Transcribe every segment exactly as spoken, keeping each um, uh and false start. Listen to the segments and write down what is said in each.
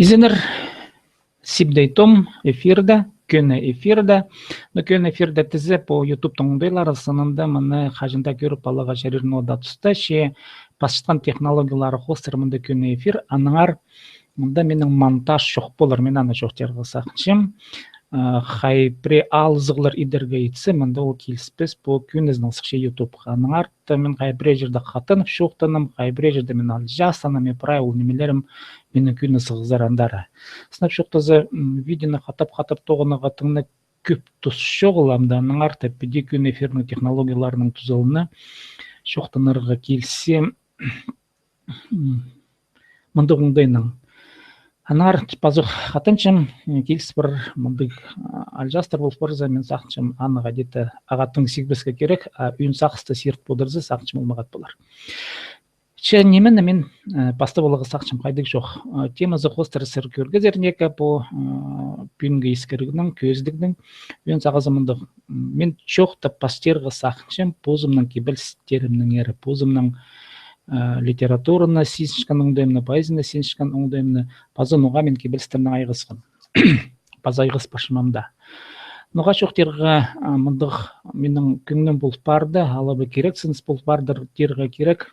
Изеннер, Сибдей Том эфирде, кӧні эфирде. Но кӧні эфирде тізе по ютубтың оңдайлары сынында мыны хаҷан даа кӧріп аларға чарир нода туста, че пасчатхан технологиялары хоостыра мында кӧні эфир, аннаңар мында минің монтаж чох полар, мин аны чоохтирға сағынчам. Хай пірее алызығлар идерге итсе, мында ол киліспес, по кӧнізінең сыхча ютуб. Аннаңар та мин хай пірее чирде хатанып чоохтанам, хай пірее чирде мин алҷастанам, и прай ол нимелерім минің кӧні сығызар андары. Сынап чоохтаза, видеоны хатап-хатап тоғынарға тың на кӧп тус чоғыл амды, аннаңар та піди кӧні эфирнің технологияларының тузалығына чоохтанарға киліссе, мындағ оңдайнаң. Аннаңар пазох хатанчам, киліс пар мындағ алҷаастар пол парза, мин сағынчам, аны хайди-да ағаа тың сигбеске кирек, а ӧӧн сағысты сирт подырза, сағынчам, ол мағат полар. Че нимені мин пастап аларға сағынчам, хайдағ чоох. Темазы хоостыра сірер кӧргезер неке по пӱӱнгі искірігнің, кӧзідігнің. Ӧӧн сағызы мындағ. Мин чоохтап пастирға сағынчам позымның кибелістерімнеңер, позымның литератураны сизінчеткен оңдайымны, поэзияны сизінчеткен оңдайымны, паза ноға мин кибелістернең айғасхам. Паза айғас парчам ам даа. Ноға чоохтирға мындағ минің кӧңнім пол парды, алай ба кирек сыныс пол парды тирге кирек.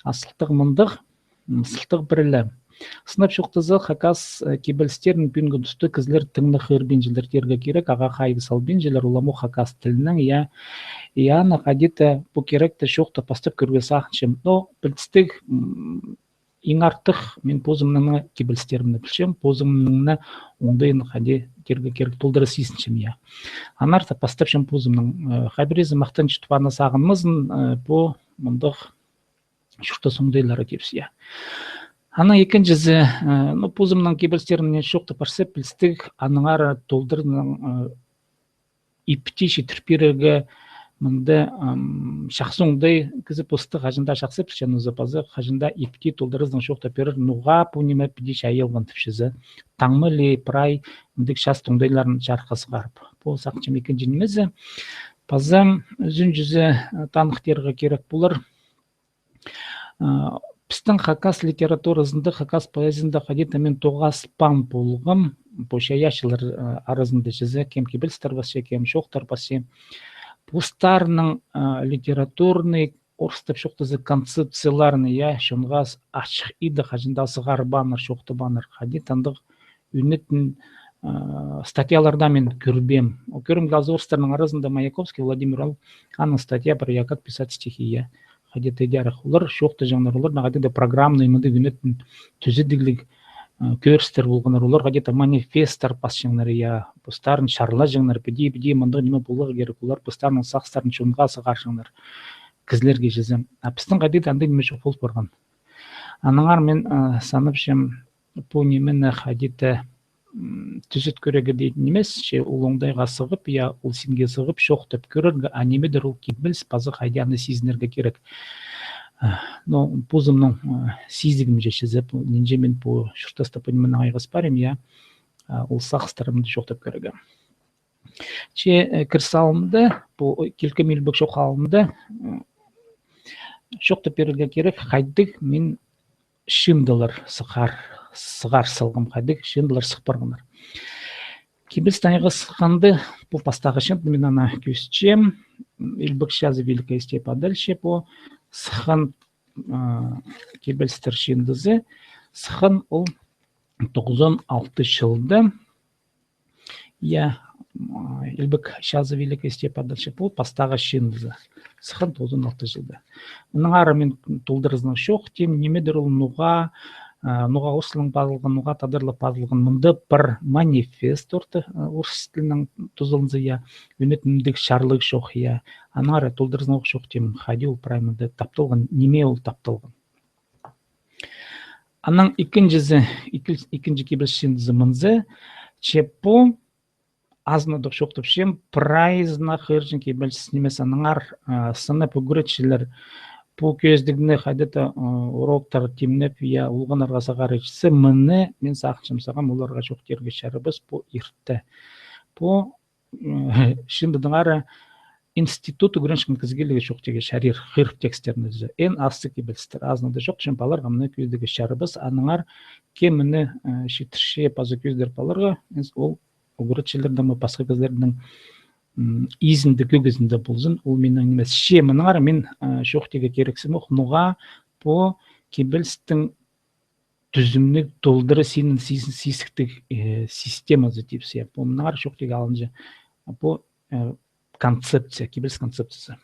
А сылтағ мындағ, сылтағ пірее. Сынап чоохтаза, хакас кибелістерін пӱӱнгі туста кізілер тың на хығырбинчалар тирге кирек, ағаа хайығ салбинчалар, уламох хакас тілінең, я, я, аны хайди-да по киректі чоохтап пастап кӧрерге сағынчам. Но пілдістіг, иң артых мин позымның на кибелістерімні пілчем, позымның на оңдайын хайди тирге кирек толдыра сизінчем, я. Аннаңар та пастапчам позымның, хай піреезі махтанчатып аны сағынмазын, по мындағ чуртас оңдайлары тіпче, я. Анаң ікінҷізі, ну, позымның кибелістерімнең чоохтап парза, пілдістіг, аннаңар толдырнаң ипти читір пирерге мында чахсы оңдай, кізі посты хаҷан даа чахсы пілче, но за паза хаҷан даа ипти толдыразынаң чоохтап пирер, ноға по ниме піди чайылған тіпче зе. Таңма ли прай мындағ час оңдайларын чарыхха сығарып. По сағынчам ікінҷі нимезі. Паза ӱзінҷізі таныхтирға кирек полар. Пістің хакас литературазында, хакас поэзиязында хайди-да мин тоғаспаан полғам, по чайаачылар аразында чізе, кем кибелістер пасча, кем чоохтар пасча. Постарының литературный, орыстап чоохтаза, концепцияларын, я, чонға ачых иде хаҷан даа сығарбааннар, чоохтабааннар. Хайди-да андағ ӱнетін статьяларда мин кӧрбеем. Ол кӧрімге алза, орыстарның аразында Маяковский Владимир ол, аның статья пар, я, «Как писать стихи», я. Хайди-да идерік. Олар чоохтаҷаңнар, олар на хайди-да программный мындағ ӱнетін тӱзедігліг кӧрістер полғаннар, олар хайди-да манифесттер пасчаңнар, я, постарын чарлаҷаңнар, піди, піди мындағ ниме поларға кирек, олар постарының сағыстарын чонға сығарҷаңнар, кізілерге чізе. А пістің хайди-да андағ ниме чох пол парған. Аннаңар мин санапчам, по нимені хайди-да тӱзет кӧрерге дее нимес, че ол оңдайға сығып, я, ол синге сығып, чоохтап кӧрерге, а нимедір ол кибеліс, паза хайди аны сизінерге кирек. Но позымның сизігімҷе чізе, нинҷе мин по чуртаста по нименең айғас парим, я, ол сағыстарымны чоохтап кӧрерге. Че кіріс алнында, по килкім илбек чох алнында чоохтап пирерге кирек, хайдағ мин чыындылар сығар, сығар салғам, хайдағ чыындылар сых парғаннар. Кибелістең айғасханда, по пастағы чыынды мин ана кӧзітчем, илбек чазы, «Великая степь», а дальше по сыххан кибелістер чыындызы, сыххан ол тоғызон алты чылда. Я, илбек чазы, «Великая степь», а дальше по пастағы чыындызы. Сыххан тоғызон алты чылда. Мынаңар мин толдыразынаң чоохтим, нимедір ол, ноға, ноға орыс тілінең пазылған, ноға тадарлап пазылған. Мында пар манифест орта, орыс тілінең тузаланза, я, ӱнетін мындағ чарлығ чох, я. Аннаңар толдыразынаң чоохтим, хайди ол прай мында тапталған, ниме ол тапталған. Анаң ікінҷізі, ікінҷі кибеліс чыындызы мынзы, че по азынадох чоохтапчам, прайзына хығырҷаң кибеліс нимес, аннаңар сынап ӱгретчілер по кӧзідігні хайди-да уроктар тимнеп, я, олғаннарға сығарчатса, мыны мин сағынчам, сағам оларға чоохтирға чарабас по иртте. По чыындыдаңар институт ӱгренчеткен кізілерге чоохтирға чарир хығырып текстерні зе. Ин асхы кибелістер. Азынада чоохтапчам, паларға мына кӧзідерге чарабас, аннаңар кем мына, э, читірче паза кӧзідер паларға, ин ол ӱгретчілернің, пасха кізілернің, м, изінде, кӧгізінде ползын, ол минің нимес. Че мынаңар мин, э, чоохтирға кирексімох, ноға пу кибелістің тӱзімніг толдыра синін сис-, сизіктіг, э, системазы тіпче. Пу мынаңар чоохтирға алынча. Пу, э, концепция, кибеліс концепциязы.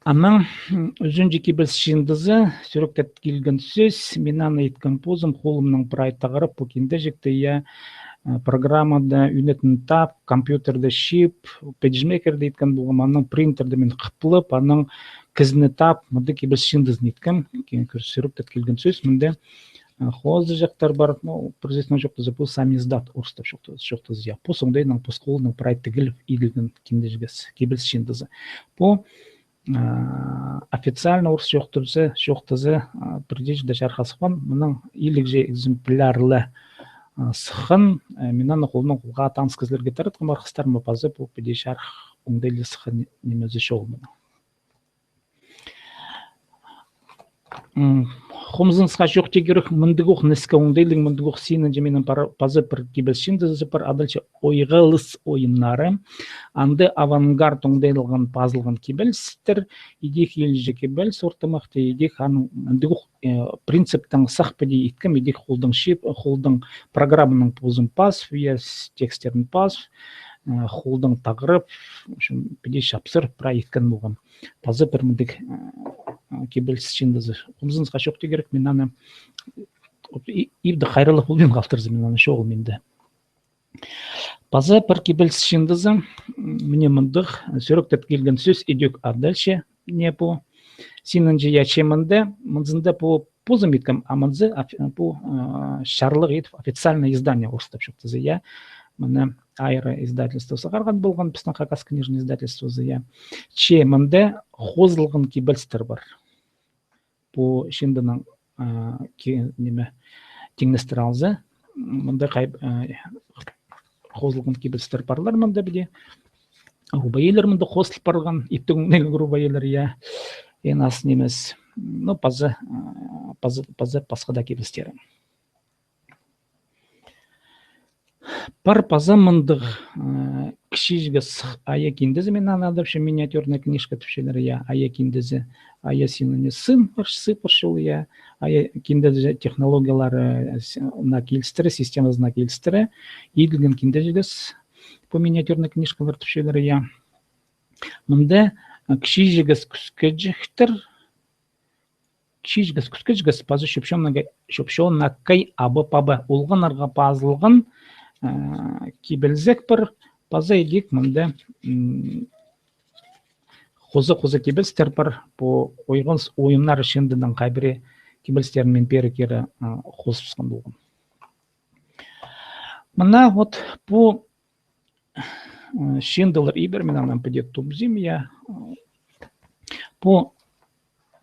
Анаң, м, ӱзінҷі кибеліс чыындызы, сӱректеп килген сӧс, мин аны иткем позым, холымнаң прай тағырып, пу киндеҷекті, я, э, программада ӱнетін тап, компьютерде чыып, пейджмейкерде иткен полғам, анаң принтерде мин хыплап, анаң кізіні тап, мында кибеліс чыындызын иткем, ки-, кӧр-, сӱректеп килген сӧс, мында, э, хозыҷахтар пар, ну, пір сӧснең чоохтаза, пу самиздат, орыстап чоохтаза, чоохтаза, я, пос оңдайнаң, пос холынаң прай тігіліп иділген киндеҷегес, кибеліс чыындызы. Пу, э, официально орыс чоохтаза, чоохтаза, э, пірдее чирде чарыхха сыхпаан, мының илігҷе экземплярлы, э, сыххан, э, мин аны холнаң холға таныс кізілерге таратхам, арғыстарыма, паза пу піди чарых оңдайлы сыххан нимезі чоғыл мының. М, хомзынысха чоохтирға кирек, мындағох ніске оңдайлығ, мындағох синінҷе минің пар-, паза пір кибеліс чыындызы пар, адалча «Ойғалыс ойыннары». Анда авангард оңдайлығ пазылған кибелістер, идӧк илҷе кибеліс ортымахти, идӧк аның мындағох, э, принциптең сах піди иткем, идӧк холдаң чыып, холдаң программаның позын пас, я, с-, текстерін пас, э, холдаң тағырып, в общем, піди чапсыр прай иткен полғам. Паза пір мындағ, э, кибеліс чыындызы. Хомзынысха чоохтирға кирек, мин аны, и-, ибде хайраллап полбин халтырза, мин аны чоғыл минде. Паза пір кибеліс чыындызы, м, мына мындағ, сӱректеп килген сӧс идӧк адалча, не пу. Синінҷе, я, че мында, мынзында пу позым иткем, а мынзы оф-, пу, а, чарлығ итіп официальное издание орыстап чоохтаза, я. Мына Айра издательство сығарған полған, пістің Хакас книжный издательствозы, я. Че мында хозылған кибелістер пар. Пу чыындынаң, а, ки-, ниме, тиңнестіре алза, мында хай-, а, хозылған кибелістер парлар мында піди. Рубаилар мында хозыл парған, иптіг оңдайлығ рубаилар, я. Ин ас нимес. Ну, паза, а, паза, паза пасха даа кибелістері. Пар паза мындағ, э, кічіҷегес ая киндезі, мин аны адапчам миниатюрная книжка тіпчелер, я, ая киндезі, ая синіне сын пар, сы пар чол, я, ая киндезі технологиялары, э, с-, на килістіре, системазына килістіре, иділген киндеҷегес, пу миниатюрная книжкалар тіпчелер, я. Мында, э, кічіҷегес кӱскеҷектер, кічіҷегес кӱскеҷегес паза чӧпчонағай, чӧпчонағай абы-пабы. Олғаннарға пазылған, э, кибелзек пар, паза идӧк мында, м, хоза-хоза кибелістер пар, пу «Ойғалыс ойыннары» чыындынаң хай пірее кибелістерін мин пеер кире, э, хозыбысхан полғам. Мына вот пу, э, чыындылар ибіре, мин аннаң піди тубзим, я. Пу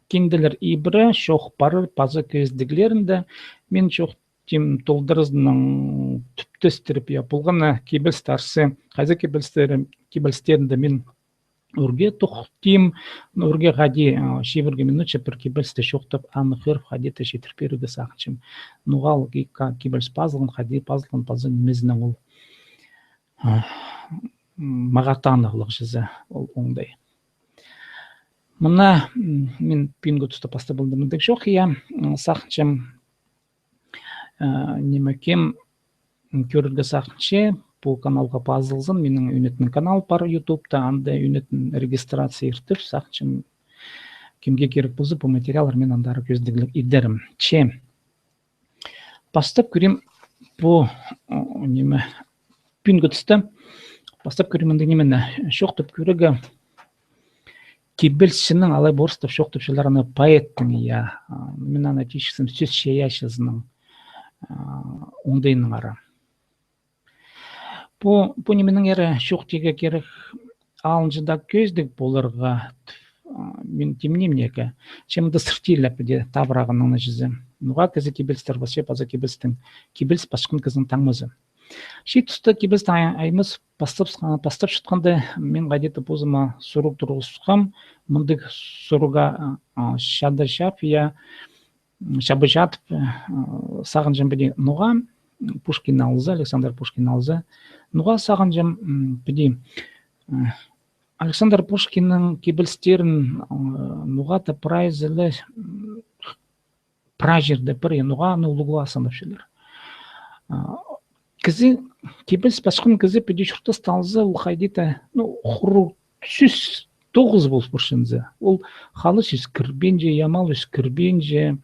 кинделер ибіре, чоох парар, паза кӧзідіглерінде мин чоохтим толдыразынаң тӱптестіріп, я, полған на кибеліс тарсы, хайзы кибелістері, кибелістерінде мин ӱрге тохтим, ӱрге хайди, а, чибіргі минутча пір кибелісті чоохтап, аны хығырып, хайди-да читір пирерге сағынчам. Ноға ол ки-, ка-, кибеліс пазылған, хайди пазылған, паза нимезінең ол, а, м, мағаа танығлығ чізе ол оңдай. Мына, м, мин пӱӱнгі туста пастап алдым, мындағ чоох, я, м, сағынчам, э, ниме кем, м, кӧрерге сағынча, пу каналға пазылзын, минің ӱнетін канал пар Ютубта, анда ӱнетін регистрация иртіп, сағынчам, кемге кирек полза, пу материаллар мин андар кӧзідігліг идерім. Че пастап кӧрим пу, о, ниме, пӱӱнгі туста пастап кӧрим андағ нимені, чоохтап кӧрерге кибелісчінің, алай орыстап чоохтапчалар аны, поэттің, я, а, мин аны тіпчем сӧс чайаачызының, а, оңдайынаңар. Пу, пу нименеңер чоохтирға кирек, алынҷа даа кӧзідіг поларға, а, мин тимним неке. Че мында сыртииллап піди табырағынаң на чізе. Ноға кізі кибелістер пасча, паза кибелістің, кибеліс пасчатхан кізінің таңмазы. Че туста кибелістің ай-, аймас пастап, пастапчатханда, мин хайди-да позыма сурығ турғысхам, мындағ сурығға, а, а, чада чап, я, м, чабы чатып, а, сағынчам піди, ноға Пушкинні алза, Александр Пушкинні алза, ноға сағынчам, м, піди, м, Александр Пушкиннің кибелістерін, а, ноға-да прайзы ла, м, прай чирде пір, я, ноға аны улуғлаа санапчалар. А, кізі, кибеліс пасчатхан кізі піди чуртаста алза, ол хайди-да, ну, хуруғ сӧс тоғыс пол парча нооза. Ол хала сӧс кірбинче, я, мал сӧс кірбинче,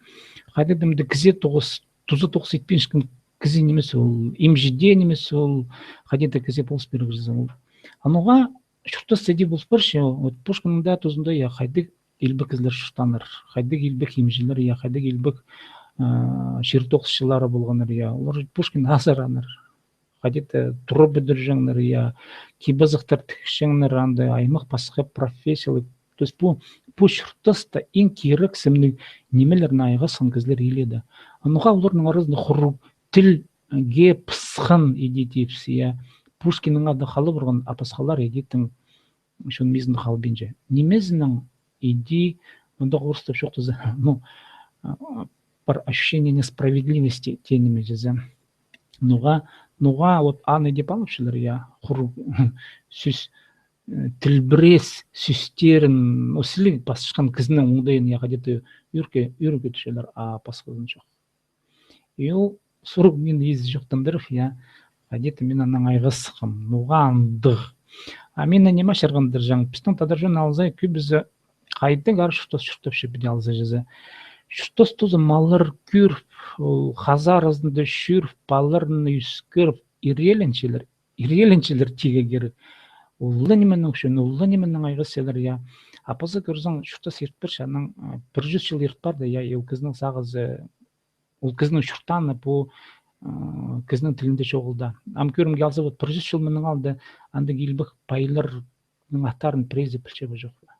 хайди-да мында кізее тоғыс, туза тоғыс итпинчеткен кізі нимес ол, имҷі дее нимес ол, хайди-да кізее полыс пирерге чарир ол. А ноға чуртаста иди пол парча, вот Пушкиннің даа тузында, я, хайдағ илбек кізілер чуртааннар, хайдағ илбек имҷілер, я, хайдағ илбек, а, чир тоғысчылары полғаннар, я, олар Пушкинні азыраннар. Хайди-да тура пӱдірҷеңнер, я, кип-азахтар тікчеңнер, анда аймах-пасха профессиялар. То есть пу, пу чуртаста иң кирексімніг нимелерні айғасхан кізілер илееде. А ноға оларның аразында хуруғ тіл ге пысхан иди тіпче, я. Пушкиннің ады хала парған, а пасхалар иди тың чон мизін халбинча. Нимезінең иди, мында орыстап чоохтаза, ну, а, пар ощущение несправедливости тее ниме чізе. Ноға, ноға вот аны иди палапчалар, я, хуруғ сӧс, э, тілбірес сӧстерін, ну, сіліг пасчатхан кізінің оңдайын, я, хайди-да ӱрке, ӱрке тӱсчелер, а пасхазын чох. И ол сурығ мині изі чоохтандырып, я, хайди-да мин анаң айғасхам, ноға андағ. А мині ниме чарғандырҷаң, пістің тадар чон алза, кӧбізі хайдағ аар чуртас чуртапча піди алза чізе. Чуртас тузы маллар кӧріп, ол хаза аразында чӧріп, палаларны ӧскіріп, ирелінчелер, ирелінчелер тигі кирек. Улуғ нименің ӱчӱн, улуғ нименің айғасчалар, я. А паза кӧрзең, чуртас ирт парча, анаң, а, пір чӱс чыл ирт парды, я, и ол кізінің сағызы, ол кізінің чуртааны пу, а, кізінің тілінде чоғыл даа. Ам кӧрімге алза, вот пір чӱс чыл мының алды андағ илбек пайларның аттарын пірезі пілче бе, чох па?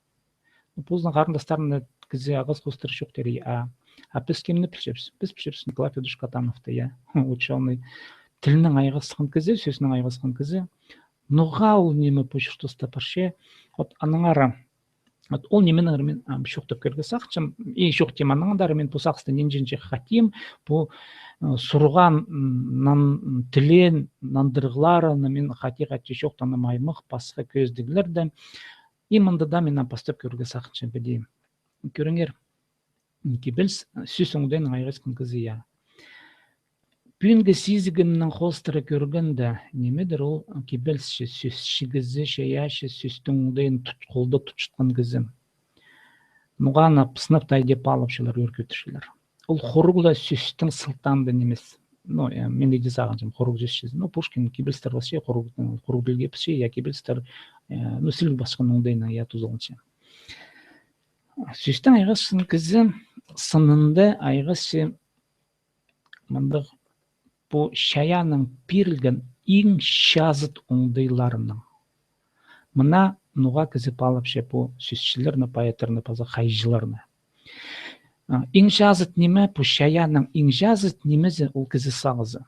Ну, позының харындастарына кізі ағас хоостыра чоохтир, я. А, а піс кемні пілчебіс? Піс пілчебіс Николай Федорович Катановты, я. Учёный. Тілнең айғасхан кізі, сӧснең айғасхан кізі. Ноға ол ниме пу чуртаста парча? Вот аннаңар, вот ол нименеңер мин, ам, чоохтап кӧрерге сағынчам. И чоохтим аннаңар, мин пу сағысты нинҷе-нинҷе хатим, пу, э, сурған, м, нан-, тілеен нандырығларны мин хати-хати чоохтанам аймах-пасха кӧзідіглерде. И мында даа мин ам пастап кӧрерге сағынчам піди. Кӧріңер, кибеліс сӧс оңдайынаң айғасхан кізі, я. Пӱӱнгі сизігімнең хоостыра кӧргенде, нимедір ол кибелісчі, сӧсчі кізі, чайаачы, сӧстің оңдайын тут-, холда тутчатхан кізі. Ноға аны сынап таа иди палапчалар, ӧркетчелер. Ол хуруғ ла сӧстің сылтаанда нимес. Ну, э, мин иди сағынчам, хуруғ сӧс чізе. Ну, Пушкин кибелістер пасча, хуруғ, хуруғ тілге пасча, я, кибелістер, э, ну, сіліг пасхан оңдайынаң, я, тузаланча. Сӧстің айғасчаң кізі сынында айғасча мындағ, пу чайаанның пирілген иң чазыт оңдайларынаң. Мына ноға кізі палапча пу сӧсчілерні, поэттарны паза хайҷыларны. А, иң чазыт ниме, пу чайаанның иң чазыт нимезі ол кізі сағызы.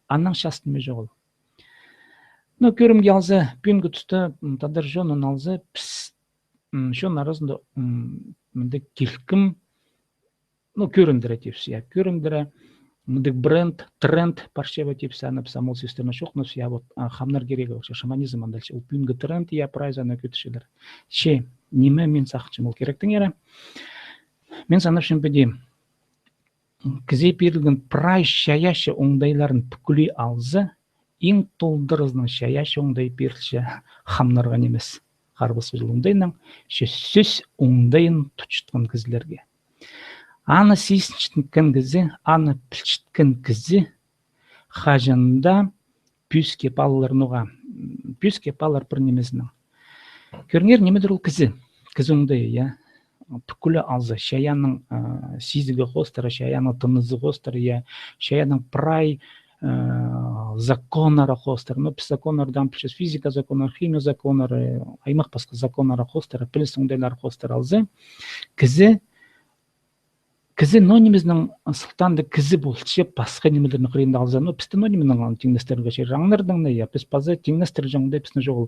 Аннаң час ниме чоғыл. Ну, кӧрімге алза, пӱӱнгі туста, м, тадар чонын алза, піс, м, чон аразында, м, мындағ килкім, ну, кӧріндіре тіпче, я, кӧріндіре, мындағ бренд, тренд парча ба тіпче, аны піс ам ол сӧстерні чоохтаныбыс, я, вот, а, хамнар кирегі вообще, шаманизм андағ чи, ол пӱӱнгі тренд, я, прайзы аны кӧтірчелер. Че, ниме мин сағынчам ол киректеңер? Мин санапчам піди, кізее пирілген прай чайаачы оңдайларын пӱкӱле алза, иң толдыразынаң чайаачы оңдай пирілче хамнарға нимес, харбас пызыл оңдайынаң, че сӧс оңдайын тутчатхан кізілерге. Аны сизінчеткен кізі, аны пілчеткен кізі хаҷан даа пӧзік ап алар ноға. Пӧзік ап алар пір нимезінең. Кӧріңер, нимедір ол кізі. Кізі оңдайы, я. Пӱкӱле алза, чайаанның, а, сизігі хоостыра, чайаанның тынызы хоостыра, я. Чайаанның прай, а, законнары хоостыра. Ну, піс законнарны ам пілчебіс, физика законнары, химия законнары, аймах-пасха законнары хоостыра, піліс оңдайлары хоостыра алза. Кізі Кізі ноо нимезінең сылтаанда кізі полча, пасха нимелернің хыринда алза, ну, пісті ноо нименең тиңнестірерге чарир, аңнарнаң на, я, піс паза тиңнестірҷең оңдай пістің чоғыл.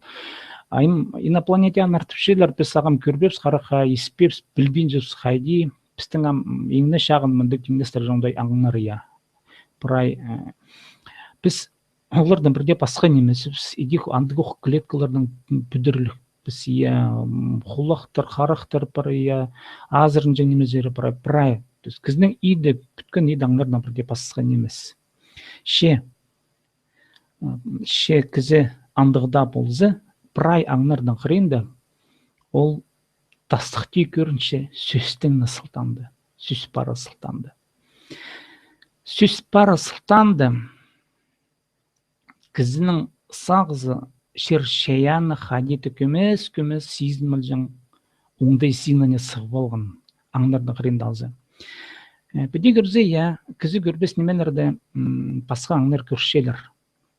Ам инопланетяннар тіпчелер, піс ағаа кӧрбеебіс, харахха испеебіс, пілбинчебіс хайди, пістің ам иң не чағын мындағ тиңнестірҷең оңдай аңнар, я. Прай, э, піс олардаң пірдее пасха нимеспіс, идӧк андағох клеткалардаң пӱдірілгебіс, я, м, хулахтар, харахтар пар, я, азыранҷаң нимезер пар, прай. То есть кізінің иді, пӱткен иді аңнарнаң пірдее пасха нимес. Че, м, че кізі андағ даа полза, прай аңнарның хыринда ол тастыхти кӧрінче сӧстең не сылтаанда, сӧс пара сылтаанда. Сӧс пара сылтаанда кізінің сағызы, чир-чайааны хайди-да кӧмес-кӧмес сизінмелҷең оңдай синіне сығып алған, аңнарның хыринда алза. Э, піди кӧрзе, я, кізі кӧрбес нимелерні, м, пасха аңнар кӧрчелер.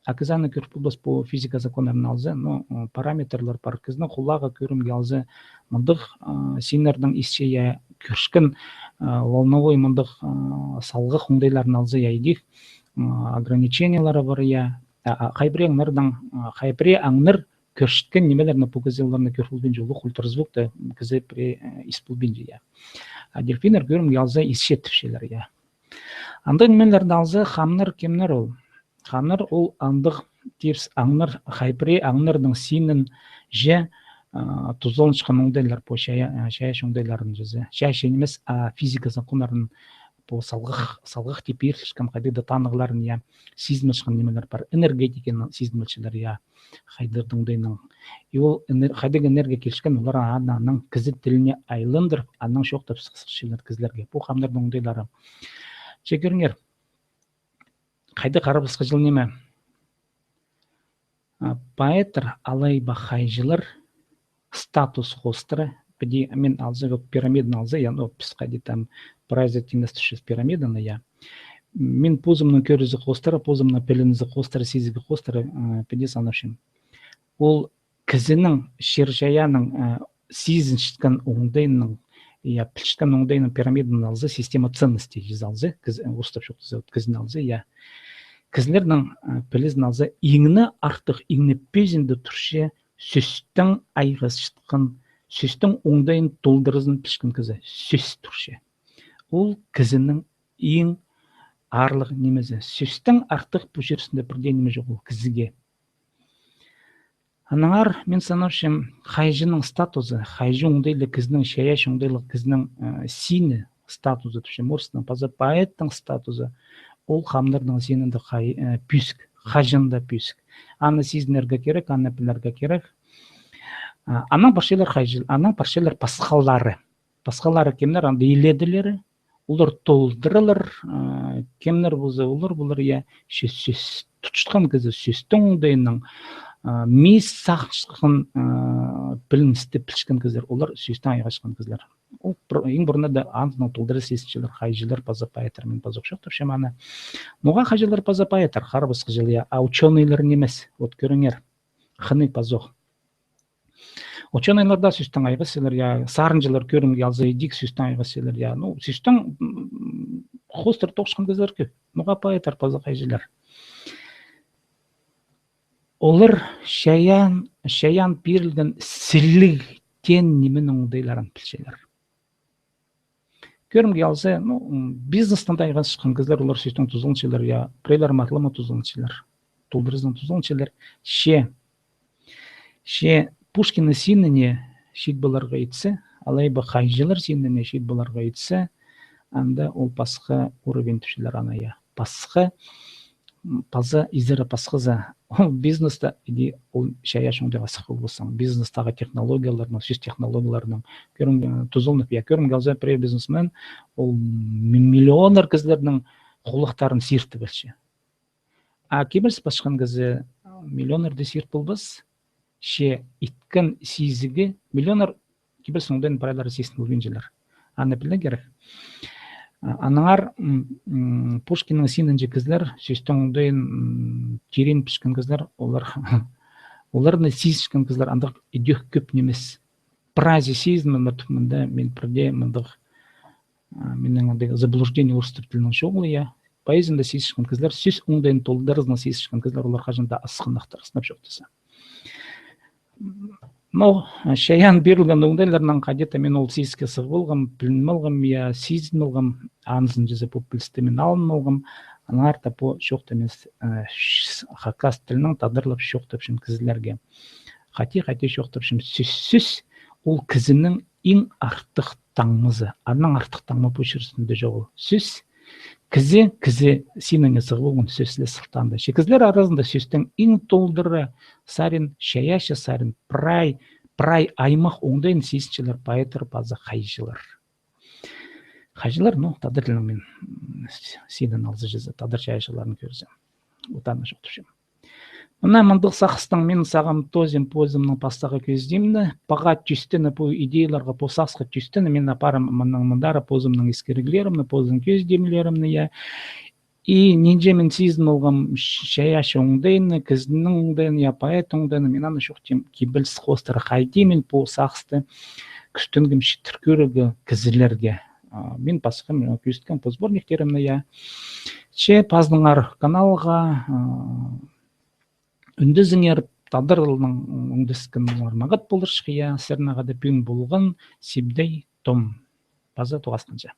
А кізі аны кӧр полбас, пу физика законнарын алза, ну, м, параметрлар пар. Кізінің хулағы, кӧрімге алза, мындағ, а, синнернең исче, я, кӧрчеткен, а, волновой мындағ, а, салғах оңдайларын алза, я, идӧк, м, ограничениелері пар, я. А, а, хай пірее аңнарның, а, хай пірее аңнар кӧрчеткен нимелерні пу кізі оларны кӧр полбинча, улуғ ультразвукты кізі пірее, э, ис полбинча, я. А дельфиннер, кӧрімге алза, исче тіпчелер, я. Андағ нимелерні алза, хамнар кемнер ол? Хамнар ол андағ типс аңнар, хай пірее аңнарның синінҷе, а, тузаланчатхан оңдайлар, пу чайа-, а, чайаачы оңдайларын чізе. Чайаачы нимес, а физика законнарын, пу салғах, салғах тіп пирілчеткен хайдағ-да танығларын, я, сизінмелчеткен нимелер пар. Энергетиканы сизінмелчелер, я, хайдағ-да оңдайнаң. И ол энер-, хайдағ энергия килчеткен, олар аны, анаң кізі тіліне айландырып, анаң чоохтап сыхчалар кізілерге. Пу хамнарның оңдайлары. Че кӧріңер, хайдағ харабысхаҷыл ниме. А, поэттер алай ба хайҷылар статус хоостыра, піди, мин алза, вот пирамиданы алза, я, ну, піс хайди там прайзы тиңнестірчебіс пирамиданы, я. Мин позымның кӧрізі хоостыра, позымның пілінізі хоостыра, сизігі хоостыра, а, піди санапчам. Ол кізінің, чир-чайаанның, а, сизінчеткен оңдайының, я, пілчеткен оңдайының пирамиданы алза, система ценностей чізе алза, кізі, орыстап чоохтаза, вот кізіні алза, я. Кізілернің, а, пілізін алза, иң не артых, иң не пезінде турча сӧстең айғасчатхан, сӧстің оңдайын толдыразын пілчеткен кізі, сӧс турча. Ол кізінің иң аарлығ нимезі. Сӧстең артых пу чир ӱстӱнде пірдее ниме чоғыл кізіге. Аннаңар мин санапчам, хайҷының статузы, хайҷы оңдайлығ кізінің, чайаачы оңдайлығ кізінің, э, сині, статузы тіпчем орыстаң, паза поэттің статузы, ол хамнарның синінде хай-, э, пӧзік, хаҷан даа пӧзік. Аны сизінерге кирек, аны пілерге кирек. А, анаң парчалар хайҷы-, анаң парчалар пасхалары. Пасхалары кемнер? Анда илееділері, олар толдыралар, а, кемнер полза, олар полар, я, че сӧс тутчатхан кізі, сӧстің оңдайынаң, а, мис сағынчатхан, а, піліністі пілчеткен кізілер, олар сӧстең айғасчатхан кізілер. Ол пір, иң пурнада андынаң толдыра сизінчелер хайҷылар паза поэттер, мин пазох чоохтапчам аны. Ноға хайҷылар паза поэттер, харабысхаҷыл, я, а учёныйлар нимес, вот кӧріңер, хынығ пазох. Учёныйлар даа сӧстең айғасчалар, я, сарынҷылар, кӧрімге алза, идӧк сӧстең айғасчалар, я. Ну, сӧстең, м, хоостыра тоғысхан кізілер кӧп. Ноға поэттер паза хайҷылар? Олар чайаан, чайаан пирілген сіліг теен нименің оңдайларын пілчелер. Кӧрімге алза, ну, м, бизнестең даа айғасчатхан кізілер, олар сӧстең тузаланчалар, я, пірелер матап тузаланчалар, толдыразынаң тузаланчалар. Че, че Пушкиннің синіне чит поларға итсе, алай ба хайҷылар синіне чит поларға итсе, анда ол пасха уровень тіпчелер аны, я. Пасха, м, паза изері пасхазы. Ол бизнесте, иди ол чайаачы оңдайға сых полбассың. Бизнестегі технологияларның, сӧс технологияларының. Кӧрім, э, тузаланып, я, кӧрімге алза, пірее бизнесмен, ол м-, миллионнар кізілернің хулахтарын сиртіп алча. А кибеліс пасчатхан кізі миллионнарны сирт полбас, че иткен сизігі, миллионнар кибелістің оңдайын прайлары сизін полбинчалар. Аны пілерге кирек. А, аннаңар, м, м, Пушкиннің синінҷе кізілер сӧстің оңдайын, м, тирең пілчеткен кізілер, олар, оларны сизінчеткен кізілер андағ идӧк кӧп нимес. Прайзы сизінмеен, мында мин пірдее мындағ А, минің андағ заблуждение орыс тілінің чоғыл, я. Поэзияда сизінчеткен кізілер, сӧс оңдайын толдыразынаң сизінчеткен кізілер, олар хаҷан даа асхынахтар, сынап чоохтаза. Но, а, чайаан пирілген оңдайларнаң хайди-да мин ол сизікке сығып алғам, пілін алғам, я, сизін алғам, анзын чізе пу пілісті мин алын алғам, аннаңар даа пу чоохты мин с-, э, ш-, хакас тілінең тадарлап чоохтапчам кізілерге. Хайди, хайди чоохтапчам, сӧс, сӧс, ол кізінің иң артых таңмазы. Аннаң артых таңма пу чир ӱстӱнде чоғыл. Сӧс, кізі, кізі синіңе сығып алған сӧс ле сылтаанда. Че кізілер аразында сӧстің иң толдыра сарин, чайаачы сарин, прай, прай аймах оңдайын сизінчелер поэттер паза хайҷылар. Хайҷылар, ну, тадар тілінең мин, м, с-, синін алза чізе, тадар чайаачыларын кӧрзе. Вот аны чоохтапчам. Мына мындағ сағыстаң мин сағам тоозим позымның пастағы кӧзідімні, паға тӧстене, пу идеяларға, пу сағысха тӧстене, мин апарам мыннаң мындар позымның искіріглерімні, позымның кӧзідімлерімні, я. И нинҷе мин сизін алғам ч-, чайаачы оңдайны, кізінің оңдайны, я, поэт оңдайны, мин аны чоохтим кибеліс хоостыра, хайди мин пу сағысты кӱстенгем читір кӧрерге кізілерге. А, мин пасхам, э, кӧзіткем пу сборниктерімні, я. Че пазыныңар каналға, а, ӱндезіңер, тадар тілінең ӱндескеннер маңат поларҷых, я, сірернең хада пӱӱн полған Сибдей Том. Паза тоғасханҷа.